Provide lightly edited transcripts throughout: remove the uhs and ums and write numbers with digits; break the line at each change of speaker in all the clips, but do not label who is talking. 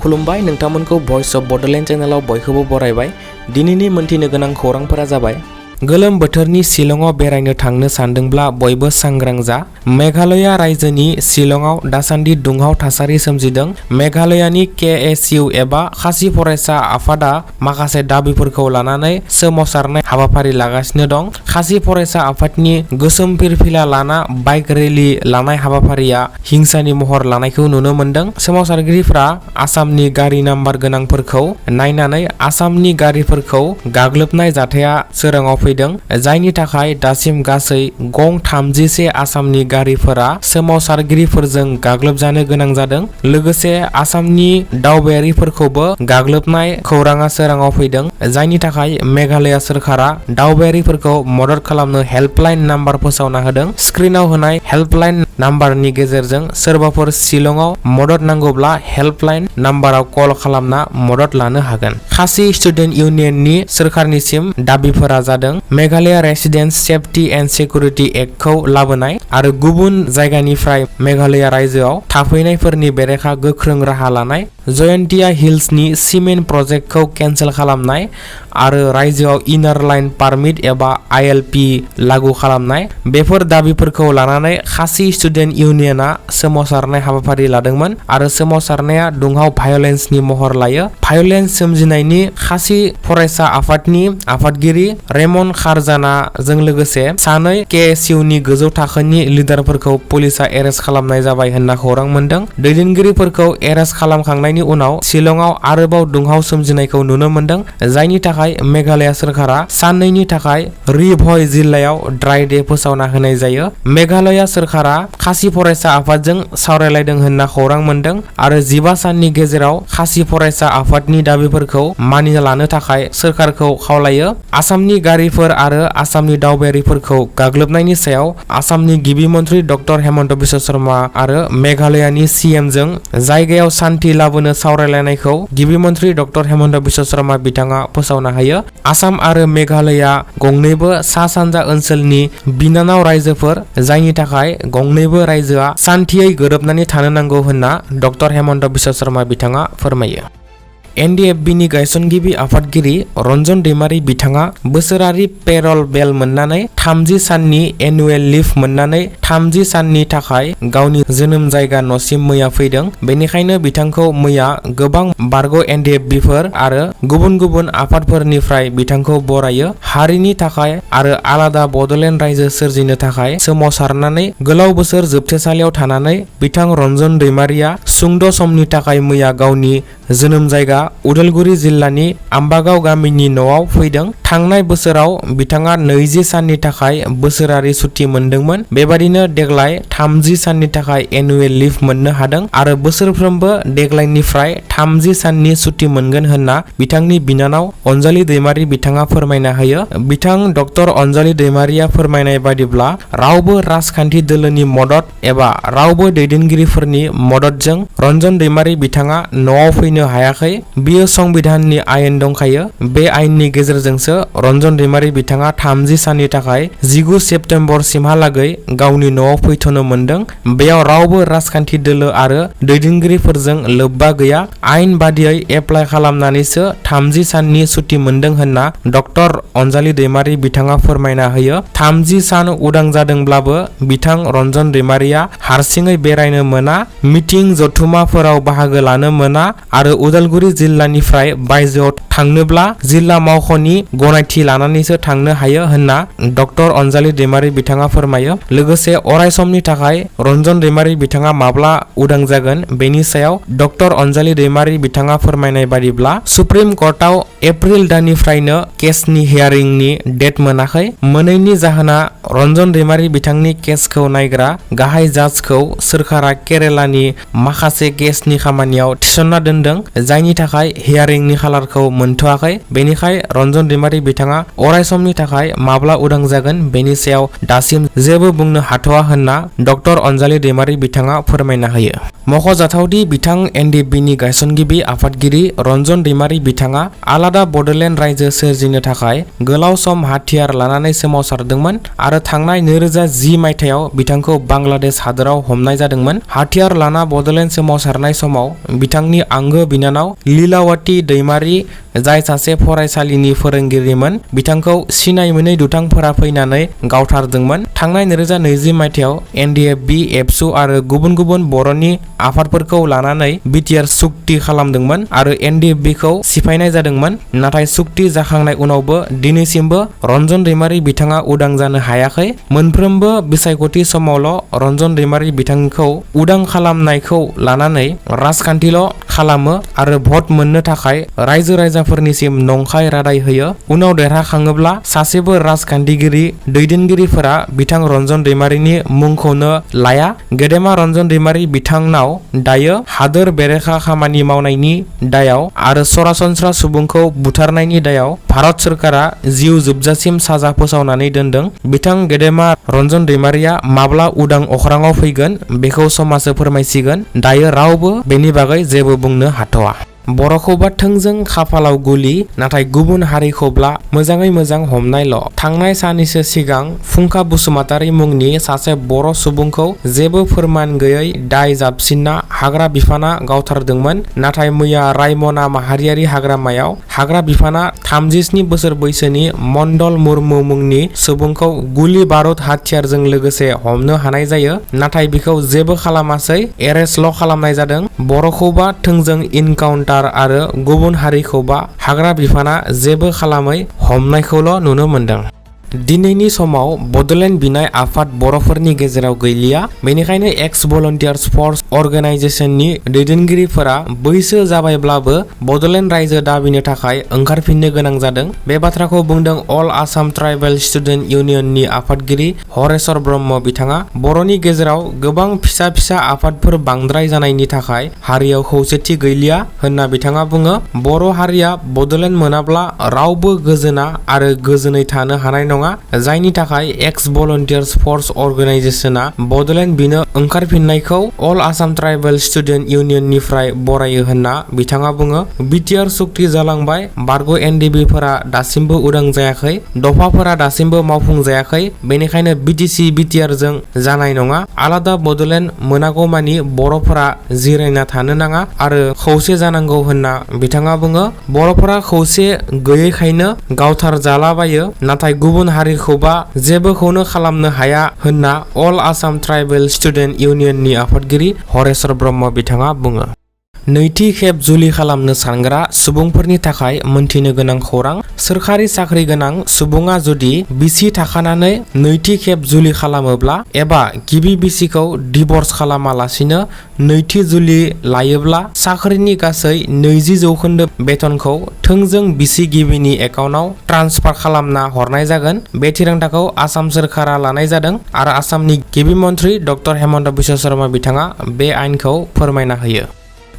खुलुमबाय नोंथांमोनखौ भइस अफ बडोलेण्ड चेनेलाव बयखौबो बरायबाय। दिनैनि मोनथिनो गोनां खौरांफोरा जाबाय गोलोम बोथोरनि शिलंआव बेरायनो थांनो सानदोंब्ला बयबो सांग्रां जा। मेघालया रायजोनि शिलंआव दासान्दि दुंहाव थासारि सोमजिदों। मेघालयानि KSU एबा खासि फरायसा आफादा माखासे दाबिफोरखौ लानानै सोमावसारनाय हाबाफारि लागासिनो दं। खासि फरायसा आफादनि गोसोम फिरफिला लाना बाइक रेलि लानाय हाबाफारिया हिंसानि महर लानायखौ नुनो मोनदों। सोमावसारगिरिफ्रा आसामनि गारि नाम्बार गोनांफोरखौ नायनानै आसामनि गारिफोरखौ गाग्लोबनाय जाथाया सोराङाव फैदों, जायनि थाखाय दासिम गासै गं 31 आसामनि गारिफोरा सोमावसारगिरिफोरजों गाग्लोबजानो गोनां जादों। लोगोसे आसामनि दावबायारिफोरखौबो गाग्लोबनाय खौराङा सोराङाव फैदों, जायनि थाखाय मेघालया सोरखारा दावबायारिफोरखौ मदद खालामनो हेल्पलाइन नाम्बार फोसावना होदों। स्क्रिनाव होनाय हेल्पलाइन नाम्बारनि गेजेरजों सोरबाफोर शिलंआव मदद नांगौब्ला हेल्पलाइन नाम्बाराव कल खालामना मदद लानो हागोन। खासि स्टुडेन्ट इउनियननि सोरखारनिसिम दाबिफोरा जादों Meghalaya residents safety and security एक्टखौ लाबोनाय आरो गुबुन जायगानिफ्राय मेघालया रायजोआव थाफैनायफोरनि बेरेखा गोख्रों राहा लानाय, जयन्तिया हिल्सनि सिमेन्ट प्रजेक्टखौ केन्सेल खालामनाय आरो रायजोआव इनार लाइन पारमिट एबा ILP लागू खालामनाय। बेफोर दाबिफोरखौ लानानै खासि स्टुडेन्ट इउनियनआ सोमावसारनाय हाबाफारि लादोंमोन आरो सोमावसारनाया दुंहाव भायलेन्सनि महर लायो। भायलेन्स सोमजिनायनि खासि फरायसा आफादनि आफादगिरि रेमन खारजाना जों लोगोसे सानै KSUनि गोजौ थाखोनि लिडारफोरखौ पुलिसा एरेस्ट खालामनाय जाबाय होनना खौरां मोनदों। दैदेनगिरिफोरखौ एरेस्ट खालामखांनायनि उनाव शिलंआव आरोबाव दुंहाव सोमजिनायखौ नुनो मोनदों, जायनि थाखाय मेघालया सोरखारा साननैनि थाखाय रिभय जिल्लायाव ड्राइ डे फोसावना होनाय जायो। मेघालया सोरखारा खासि फरायसा आफादजों सावरायलायदों होनना खौरां मोनदों आरो 15 साननि गेजेराव खासि फरायसा आफादनि दाबिफोरखौ मानिना लानो थाखाय सोरखारखौ खावलायो। आसामनि गारिफोर आरो आसामनि दावबायारिफोरखौ गाग्लोबनायनि सायाव आसामनि गिबि मन्त्रि डक्टर हेमन्त बिश्व शर्मा आरो मेघालयानि CM जों जायगायाव सान्थि लाबोनो सावरायलायनायखौ गिबि मन्त्रि डक्टर हेमन्त बिश्व शर्मा बिथाङा फोसावना होयो। आसाम आरो मेघालया गंनैबो सा-सानजा ओनसोलनि बिनानाव रायजोफोर, जायनि थाखाय गंनैबो रायजोआ सान्थियै गोरोबनानै थानो नांगौ होनना डक्टर हेमन्त बिश्व शर्मा बिथाङा फोरमायो। NDFBनि गायसनगिरि आफादगिरि रन्जन दैमारी बिथाङा बोसोरारि पेरल बेल मोननानै 30 साननि एनुवेल लिभ मोननानै 30 साननि थाखाय गावनि जोनोम जायगा न'सिम मैया फैदों। बेनिखायनो बिथांखौ मैया गोबां बारग' NDFBफोर आरो गुबुन गुबुन आफादफोरनिफ्राय बिथांखौ बरायो। हारिनि थाखाय आरो आलादा बड'लेण्ड रायजो सोरजिनो थाखाय सोमावसारनानै गोलाव बोसोर जोबथेसालियाव थानानै बिथां रन्जन दैमारीया सुंद' समनि थाखाय मैया गावनि जोनोम जायगा उदालगुरि जिल्लानि आम्बागाव गामिनि न'आव फैदों। थांनाय बोसोराव बिथाङा 20 साननि थाखाय बोसोरारि सुथि मोनदोंमोन। बेबादिनो देग्लाय 30 साननि थाखाय एनुवेल लिभ मोननो हादों आरो बोसोरफ्रोमबो देग्लायनिफ्राय 30 साननि सुथि मोनगोन होनना बिथांनि बिनानाव अनजालि दैमारी बिथाङा फोरमायना होयो। बिथां डक्टर अनजालि दैमारीया फोरमायनाय बादिब्ला रावबो राजखान्थि दोलोनि मदद एबा रावबो दैदेनगिरिफोरनि मददजों रन्जन दैमारी बिथाङा न'आव फैनो हायाखै। बियो संबिधाननि आयेन दंखायो। बे आयेननि गेजेरजोंसो रन्जन दैमारी बिथाङा 30 साननि थाखाय 19 सेप्तेम्बरसिमहालागै गावनि न'आव फैथ'नो मोनदों। बेयाव रावबो राजखान्थि दोलो आरो दैदेनगिरिफोरजों लोब्बा गैया। आयेन बादियै एप्लाइ खालामनानैसो 30 साननि सुथि मोनदों होनना डक्टर अनजालि दैमारी बिथाङा फोरमायना होयो। 30 सान उदां जादोंब्लाबो बिथां रन्जन दैमारीया हारसिङै बेरायनो मोना, मिटिं जथुमाफोराव बाहागो लानो मोना आरो उदालगुरि जिल्लानिफ्राय बायजोआव थांनोब्ला जिल्ला मावख'नि गनायथि लानानैसो थांनो हायो होनना डक्टर अनजालि दैमारी बिथाङा फोरमायो। लोगोसे अरायसमनि थाखाय रन्जन दैमारी बिथाङा माब्ला उदां जागोन बेनि सायाव डक्टर अनजालि दैमारी बिथाङा फोरमायनाय बादिब्ला सुप्रिम कर्टआव एप्रिल दाननिफ्रायनो केसनि हियारिंनि डेट मोनाखै। मोनैनि जाहोना रन्जन दैमारी बिथांनि केसखौ नायग्रा गाहाय जाजखौ सोरखारा केरेलानि माखासे केसनि खामानियाव थिसनना दोनदों, जायनि थाखाय थाखाय हियारिंनि खालारखौ मोनथ'आखै। बेनिखाय रन्जन दैमारी बिथाङा अरायसमनि थाखाय माब्ला उदां जागोन बेनि सायाव दासिम जेबो बुंनो हाथ'आ होनना डक्टर अनजालि दैमारी बिथाङा फोरमायना होयो। मख'जाथावदि बिथां एनडिएफबिनि गायसनगिरि आफादगिरि रन्जन दैमारी बिथाङा आलादा बड'लेण्ड रायजो सोरजिनो थाखाय गोलाव सम हाथियार लानानै सोमावसारदोंमोन आरो थांनाय 2010 मायथाइयाव बिथांखौ बांलादेश हादोराव हमनाय जादोंमोन। हाथियार लाना बड'लेण्ड सोमावसारनाय समाव बिथांनि आंगो बिनानाव लीलावती दैमारी जाय सासे फरायसालिनि फोरोंगिरिमोन बिथांखौ सिनाय मोनै दुथांफोरा फैनानै गावथारदोंमोन। थांनाय 2020 मायथाइयाव एनडिएफबि एबसु आरो गुबुन गुबुन बर'नि आफादफोरखौ लानानै बिटिआर सुक्ति खालामदोंमोन आरो एनडिएफबिखौ सिफायनाय जादोंमोन। नाथाय सुक्ति जाखांनाय उनावबो दिनैसिमबो रन्जन दैमारी बिथाङा उदां जानो हायाखै। मोनफ्रोमबो बिसायख'थि समावल' रन्जन दैमारी बिथांखौ उदां खालामनायखौ लानानै राजखान्थिल' खालामो आरो भट मोननो थाखाय रायजो राजाफोरनिसिम नंखाय रादाय होयो। उनाव देरहाखाङोब्ला सासेबो राजखान्थिगिरि दैदेनगिरिफोरा बिथां रन्जन दैमारीनि मुंखौनो लाया। गेदेमा रन्जन दैमारी बिथांनाव दायो हादोर बेरेखा खामानि मावनायनि दायाव आरो सरासनस्रा सुबुंखौ बुथारनायनि दायाव भारत सोरखारा जिउ जोबजासिम साजा फोसावनानै दोनदों। बिथां गेदेमा रन्जन दैमारीया माब्ला उदां अख्राङाव फैगोन बेखौ समाजो फोरमायसिगोन। दायो रावबो बेनि बागै जेबो बुंनो हाथ'आ। बर'खौबा थोंजों खाफालाव गुलि नाथाय गुबुन हारिखौब्ला मोजाङै मोजां हमनायल'। थांनाय साननैसो सिगां फुंखा बसुमतारी मुंनि सासे बर' सुबुंखौ जेबो फोरमान गैयै दाय जाबसिनना हाग्रा बिफाना गावथारदोंमोन। नाथाय मैया रायमना माहारियारि हाग्रामायाव हाग्रा बिफाना 37 बोसोर बैसोनि मण्डल मुर्मु मुंनि सुबुंखौ गुलि बारुद हाथियारजों लोगोसे हमनो हानाय जायो। नाथाय बिखौ जेबो खालामासै, एरेस्टल' खालामनाय जादों। बर'खौबा थोंजों इनकाउन्टार आरो गुबुन हारिखौबा हाग्रा बिफाना जेबो खालामै हमनायखौल' नुनो मोनदों। दिनैनि समाव बड'लेण्ड बिनाय आफाद बर'फोरनि गेजेराव गैलिया। बेनिखायनो एक्स भलन्टियार्स फर्स अर्गेनाइजेसननि दैदेनगिरिफोरा बैसो जाबायब्लाबो बड'लेण्ड रायजो दाबिनो थाखाय ओंखारफिननो गोनां जादों। बे बाथ्राखौ बुंदों अल आसाम ट्राइबेल स्टुडेन्ट इउनियननि आफादगिरि हरेश्वर ब्रह्म बिथाङा। बर'नि गेजेराव गोबां फिसा फिसा आफादफोर बांद्राय जानायनि थाखाय हारियाव खौसेथि गैलिया होनना बिथाङा बुङो। बर' हारिया बड'लेण्ड मोनाब्ला रावबो गोजोना आरो गोजोनै थानो हानाय नङा। जायनि थाखाय एक्स भलन्टियार्स फर्स अर्गेनाइजेसना बड'लेण्ड बिनो ओंखारफिननायखौ अल आसाम ट्राइबेल स्टुडेन्ट इउनियननिफ्राय बरायो होनना बिथाङा बुङो। बिटिआर सुक्ति जालांबाय, बारग' एनडिएफबिफोरा दासिमबो उदां जायाखै, दफाफोरा दासिमबो मावफुंजायाखै। बेनिखायनो बिटिसि बिटिआरजों जानाय नङा। आलादा बड'लेण्ड मोनागौमानि बर'फोरा जिरायना थानो नाङा आरो खौसे जानांगौ होनना बिथाङा बुङो। बर'फोरा खौसे गैयैखायनो गावथार जालाबायो, नाथाय गुबुन हारिखौबा जेबोखौनो खालामनो हाया होनना अल आसाम ट्राइबेल स्टुडेन्ट इउनियननि आफादगिरि हरेश्वर ब्रह्म बिथाङा बुङो। नैथि खेब जुलि खालामनो सानग्रा सुबुंफोरनि थाखाय मोनथिनो गोनां खौरां। सोरखारि साख्रि गोनां सुबुङा जुदि बिसि थाखानानै नैथि खेब जुलि खालामोब्ला एबा गिबि बिसिखौ डिभर्स खालामालासिनो नैथि जुलि लायोब्ला साख्रिनि गासै 20% बेथनखौ थोंजों बिसि गिबिनि एकाउन्टाव ट्रान्सफार खालामना हरनाय जागोन। बे थिरांथाखौ आसाम सोरखारा लानाय जादों आरो आसामनि गिबि मन्थ्रि डक्टर हेमन्त बिश्व शर्मा बिथाङा बे आयेनखौ फोरमायना होयो।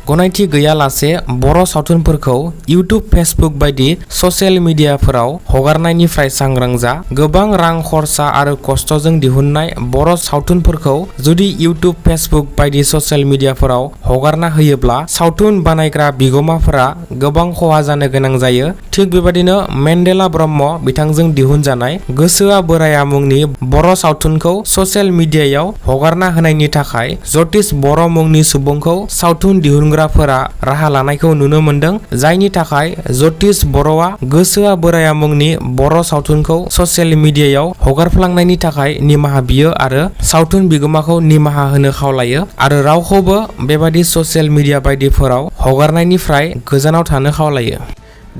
गनायथि गैयालासे बर' सावथुनफोरखौ इउटुब फेसबुक बायदि ससियेल मिडियाफोराव हगारनायनिफ्राय सांग्रां जा। गोबां रां खरसा आरो खस्थ'जों दिहुननाय बर' सावथुनफोरखौ जुदि इउटुब फेसबुक बायदि ससियेल मिडियाफोराव हगारना होयोब्ला सावथुन बानायग्रा बिगोमाफोरा गोबां खहा जानो गोनां जायो। थिग बेबादिनो मेन्डेला ब्रह्म बिथांजों दिहुनजानाय गोसोआ बोराया मुंनि बर' सावथुनखौ ससियेल मिडियायाव हगारना होनायनि थाखाय जतिश बर' मुंनि सुबुंखौ सावथुन दिहुनग्राफोरा राहा लानायखौ नुनो मोनदों। जायनि थाखाय जतिश बर'आ गोसोआ बोराया मुंनि बर' सावथुनखौ ससियेल मिडियायाव हगारफ्लांनायनि थाखाय निमाहा बियो आरो सावथुन बिगोमाखौ निमाहा होनो खावलायो आरो रावखौबो बेबादि ससियेल मिडिया बायदिफोराव हगारनायनिफ्राय गोजानाव थानो खावलायो।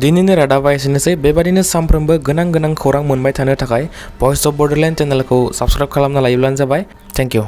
दिनैनि रादाबा एसेनोसै। बेबादिनो सानफ्रोमबो गोनां खौरां मोनबाय थानो थाखाय भइस अफ बड'लेण्ड चेनेलखौ साबस्क्राइब खालामना लायोब्लानो जाबाय। Thank you.